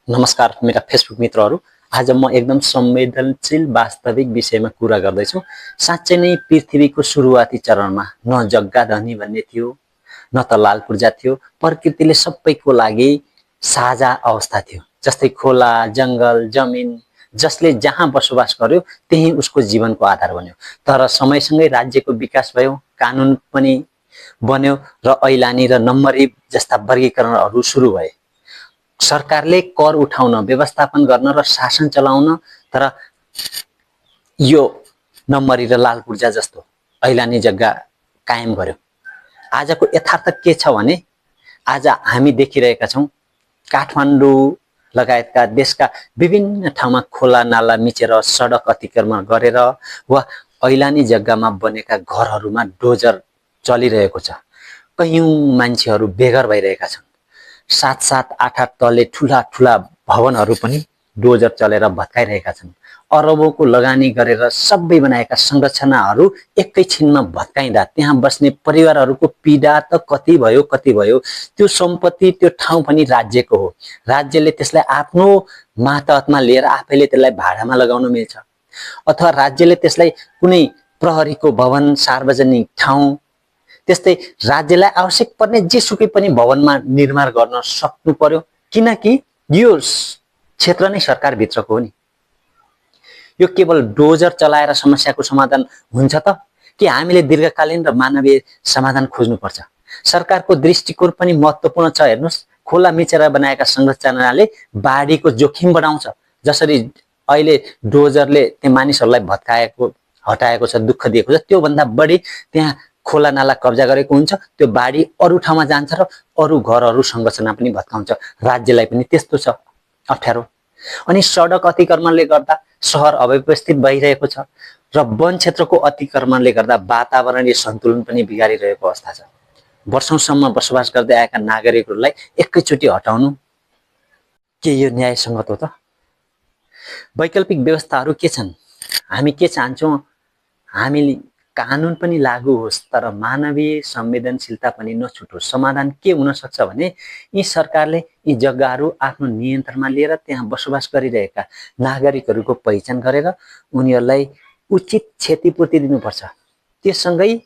नमस्कार मेरा फेसबुक मित्रहरू। आज म एकदम संवेदनशील वास्तविक विषयमा कुरा गर्दैछु। साँच्चै नै पृथ्वीको सुरुवाती चरणमा न जग्गा धनी भन्ने थियो, न त लाल पूर्जा थियो। प्रकृतिले सबैको लागि साझा अवस्था थियो। जस्तै खोला, जङ्गल, जमिन, जसले जहाँ बसोबास गर्यो त्यही उसको जीवनको आधार बन्यो। तर समयसँगै राज्यको विकास भयो, कानुन पनि बन्यो र ऐलानी र नम्बरी जस्ता वर्गीकरणहरू सुरु भए। सरकारले कर उठाउन, व्यवस्थापन गर्न र शासन चलाउन, तर यो नम्बरी र लाल पूर्जा जस्तो ऐलानी जग्गा कायम गर्यो। आजको यथार्थ के छ भने आज हामी देखिरहेका छौँ काठमाडौँ लगायतका देशका विभिन्न ठाउँमा खोला नाला मिचेर सडक अतिक्रमण गरेर वा ऐलानी जग्गामा बनेका घरहरूमा डोजर चलिरहेको छ। कयौं मान्छेहरू बेघर भइरहेका छन्। 7-7, 8-8 तले ठुला ठुला भवनहरू पनि डोजर चलेर भत्काइरहेका छन्। अरबौंको लगानी गरेर सबै बनाएका संरचनाहरू एकैछिनमा भत्काइँदा त्यहाँ बस्ने परिवारहरूको पीडा त कति भयो। त्यो सम्पत्ति, त्यो ठाउँ पनि राज्यको हो। राज्यले त्यसलाई आफ्नो मातहतमा लिएर आफैले त्यसलाई भाडामा लगाउन मिल्छ, अथवा राज्यले त्यसलाई कुनै प्रहरीको भवन, सार्वजनिक ठाउँ, त्यस्तै राज्यलाई आवश्यक पर्ने जेसुकै पनि भवनमा निर्माण गर्न सक्नु पर्यो, किनकि यो क्षेत्र नै सरकारभित्रको हो नि। यो केवल डोजर चलाएर समस्याको समाधान हुन्छ त, कि हामीले दीर्घकालीन र मानवीय समाधान खोज्नुपर्छ? सरकारको दृष्टिकोण पनि महत्त्वपूर्ण छ। हेर्नुहोस्, खोला मिचेर बनाएका संरचनाले बाढीको जोखिम बढाउँछ। जसरी अहिले डोजरले त्यो मानिसहरूलाई भत्काएको, हटाएको छ, दुःख दिएको छ, त्योभन्दा बढी त्यहाँ खोला नाला कब्जा गरेको हुन्छ। त्यो बाढी अरू ठाउँमा जान्छ र अरू घरहरू, संरचना पनि भत्काउँछ। राज्यलाई पनि त्यस्तो छ अप्ठ्यारो। अनि सडक अतिक्रमणले गर्दा सहर अव्यवस्थित भइरहेको छ र वन क्षेत्रको अतिक्रमणले गर्दा वातावरणीय सन्तुलन पनि बिगारिरहेको अवस्था छ। वर्षौंसम्म बसोबास गर्दै आएका नागरिकहरूलाई एकैचोटि हटाउनु के यो न्यायसङ्गत हो त? वैकल्पिक व्यवस्थाहरू के छन्? हामी के चाहन्छौँ? हामी कानुन पनि लागू होस्, तर मानवीय संवेदनशीलता पनि नछुटोस्। समाधान के हुन सक्छ भने यी सरकारले यी जग्गाहरू आफ्नो नियन्त्रणमा लिएर त्यहाँ बसोबास गरिरहेका नागरिकहरूको पहिचान गरेर उनीहरूलाई उचित क्षतिपूर्ति दिनुपर्छ। त्यससँगै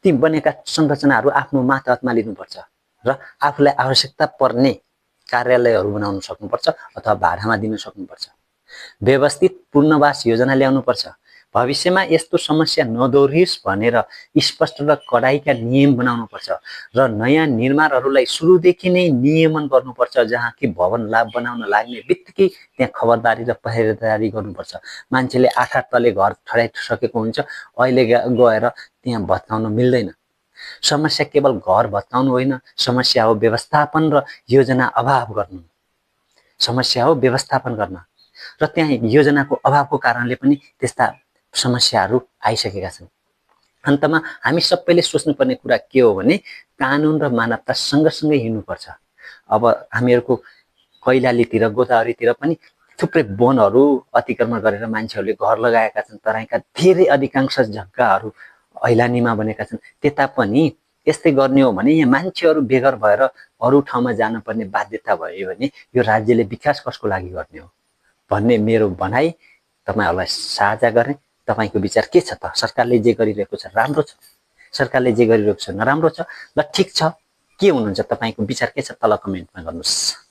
ती बनेका संरचनाहरू आफ्नो मातहतमा लिनुपर्छ र आफूलाई आवश्यकता पर्ने कार्यालयहरू बनाउन सक्नुपर्छ अथवा भाडामा दिन सक्नुपर्छ। व्यवस्थित पुनर्वास योजना ल्याउनुपर्छ। भविष्यमा यस्तो समस्या नदोहोरियोस् भनेर स्पष्ट र कडाइका नियम बनाउनुपर्छ र नयाँ निर्माणहरूलाई सुरुदेखि नै नियमन गर्नुपर्छ, जहाँ कि भवन बनाउन लाग्ने बित्तिकै त्यहाँ खबरदारी र पहिरेदारी गर्नुपर्छ। मान्छेले 8-8 तले घर ठडाइसकेको हुन्छ, अहिले गएर त्यहाँ भत्काउन मिल्दैन। समस्या केवल घर भत्काउनु होइन, समस्या हो व्यवस्थापन र योजना अभाव गर्नु। समस्या हो व्यवस्थापन गर्न, र त्यहाँ योजनाको अभावको कारणले पनि त्यस्ता समस्याहरू आइसकेका छन्। अन्तमा हामी सबैले सोच्नुपर्ने कुरा के हो भने कानुन र मानवता सँगसँगै हिँड्नुपर्छ। अब हामीहरूको कैलालीतिर, गोदावरीतिर पनि थुप्रै वनहरू अतिक्रमण गरेर मान्छेहरूले घर लगाएका छन्। तराईका धेरै अधिकांश जग्गाहरू ऐलानीमा बनेका छन्। त्यता पनि यस्तै गर्ने हो भने यहाँ मान्छेहरू बेघर भएर अरू ठाउँमा जानुपर्ने बाध्यता भयो भने यो राज्यले विकास कसको लागि गर्ने हो भन्ने मेरो भनाइ तपाईँहरूलाई साझा गरेँ। तपाईँको विचार के छ त? सरकारले जे गरिरहेको छ राम्रो छ, सरकारले जे गरिरहेको छ नराम्रो छ, ल ठिक छ? के हुनुहुन्छ? तपाईँको विचार के छ? तल कमेन्टमा गर्नुहोस्।